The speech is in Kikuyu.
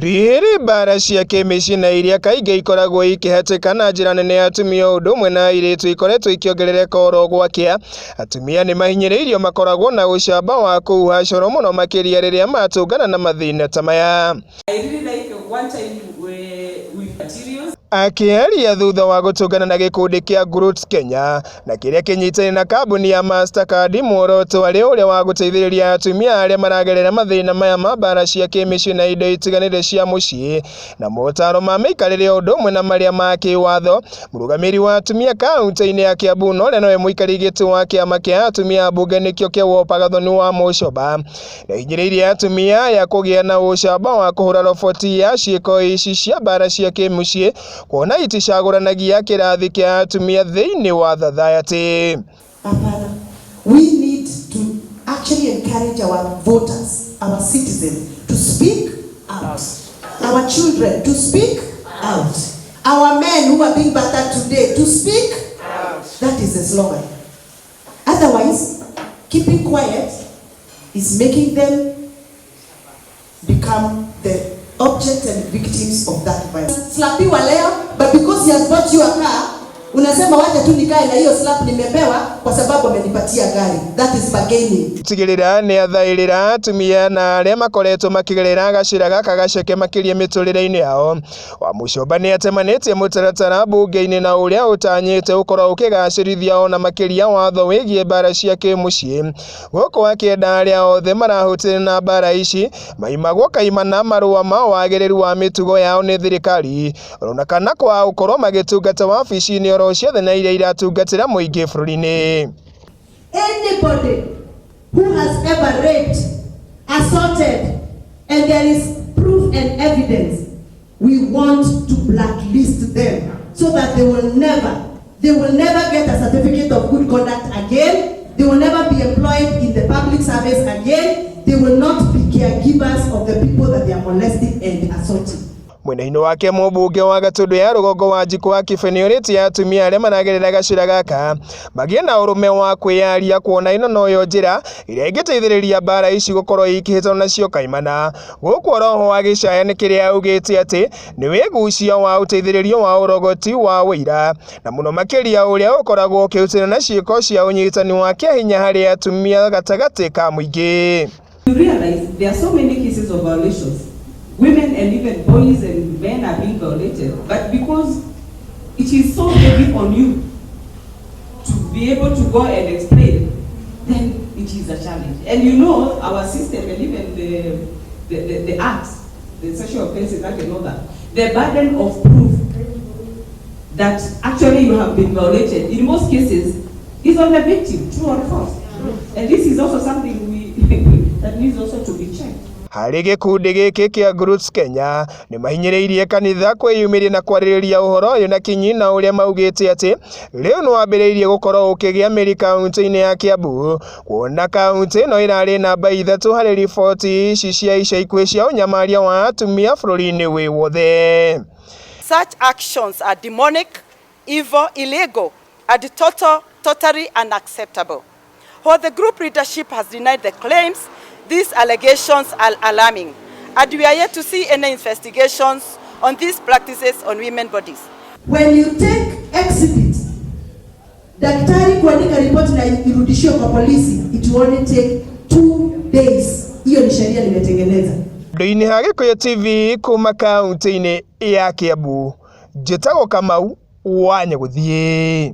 Rĩrĩ mbara cia kĩmĩciĩ na iria kaingĩ ikoragwo ikĩhatĩka na njĩra nene atumia o ũndũ ũmwe na airĩtu ikoretwo ikĩongerereka oro gwakĩa, atumia nĩmahinyĩrĩirio makoragwo na ũcamba wa kũhuha coro mũno makĩria rĩrĩa matũngana na mathĩna ta maya. I really like one time with materials. Akĩaria thutha wa gũtũngana na gĩkundi kĩa Groots Kenya na kĩrĩa kĩnyitaine na kambuni ya Mastercard muoroto warĩ ũrĩa wa gũteithĩrĩria atumia arĩa maragerera mathĩna maya ma mbara cia kĩmĩciĩ na indo itiganĩte cia mũciĩ na motaro ma mĩikarĩre o ũndũ ũmwe na marĩa ma kĩwatho. Mũrũgamĩrĩri wa atumia kaunti-inĩ ya Kiambu na ũrĩa nowe mũikarĩri gĩtĩ wa kĩama kĩa atumia a mbunge nĩkĩo kĩa Wiper Gathoni wa Mũcoba nĩahinyĩrĩirie atumia aya kũgĩa na ũcamba wa kũhũra roboti ya ciĩko ici cia mbara cia kĩmũciĩ kuona iticagũranagia kĩrathi kĩa atumia thĩinĩ wa thathayatĩ. Hapana. We need to actually encourage our voters, our citizens, to speak out. Our children to speak out. Our men who are being battered today to speak out. That is the slogan. Otherwise, keeping quiet is making them become the object and victims of that violence. Slapiwa leo, but because he has bought you a car, unasema wacha tu nikae na hiyo slap nimepewa kwa sababu amenipatia gari. That is bargaining. Tigĩrĩra nĩ athaĩrĩra atumia na arĩa makoretwo makĩgerera gacĩra gaka gaceke makĩria mĩtũrĩre-inĩ yao. Wamuchomba nĩ atemanĩtie mũtaratara mbunge-inĩ na ũrĩa ũtanyĩte ũkorwo ũkĩgacĩrithia ona makĩria watho wĩgiĩ mbara cia kĩmũciĩ gũkũ akĩenda arĩa othe marahutana na mbara ici maimagwo kaimana marũa ma wagĩrĩru wa mĩtugo yao nĩ thirikari ona kana kwa gũkorwo magĩtungata wabici-inĩ oro ciothe na iria iratungatĩra mũingĩ bũrũri-inĩ. Anybody who has ever raped, assaulted, and there is proof and evidence, we want to blacklist them so that they will never get a certificate of good conduct again. They will never be employed in the public service again. They will not be caregivers of the people that they are molesting and assaulting. Mwena-inĩ wake mũmbunge wa Gatundu ya rũgongo Wanjikũ wa Kibe nĩorĩtie atumia arĩa maragerera gacĩra gaka magĩe na ũrũme wa kwĩyaria kuona ĩno noyo njĩra ĩrĩa ĩngĩteithĩrĩria mbara ici gũkorwo ikĩhĩtana nacio kaimana gũkũ oroho agĩcaya nĩ kĩrĩa augĩte atĩ nĩ wĩgucia wa ũteithĩrĩrio wa ũrogoti wa ũira na mũno makĩria ũrĩa ũkoragwo ũkĩhutana na ciĩko cia ũnyitani wa kĩahinya harĩ atumia gatagatĩ ka mũingĩ. You realize there are so many cases of violations. Women and even boys and men are being violated, but because it is so heavy on you to be able to go and explain, then it is a challenge. And you know, our system and even the acts, the Sexual Offences Act and all that, the burden of proof that actually you have been violated, in most cases, is on the victim, true or false. And this is also something that needs also to be checked. Harĩ gĩkundi gĩkĩ kĩa Groots Kenya nĩ mahinyĩrĩirie kanitha kwĩyumĩria na kwarĩrĩria ũhoro ũyũ na kinyi na ũrĩa maugĩte atĩ rĩu nĩ wambĩrĩirie gũkorwo ũkĩgĩa mĩri kaunti-inĩ ya Kiambu kuona kaunti ĩno ĩrarĩ namba ithatũ harĩ riboti ici cia ica ikuhĩ cia ũnyamaria wa atumia bũrũri-inĩ wĩ wothe. Such actions are demonic, evil, illegal, and totally unacceptable. While the group leadership has denied the claims, these allegations are alarming, and we are yet to see any investigations on these practices on women bodies. When you take exhibit, daktari kuandika ripoti na irudishiwe kwa polisi, it will only take 2 days. Hiyo ni sheria nimetengeneza. Ndũ-inĩ ha Gĩkũyũ TV kuma kaunti-inĩ ya Kiambu, njĩtagwo Kamau wa Nyagũthiĩ.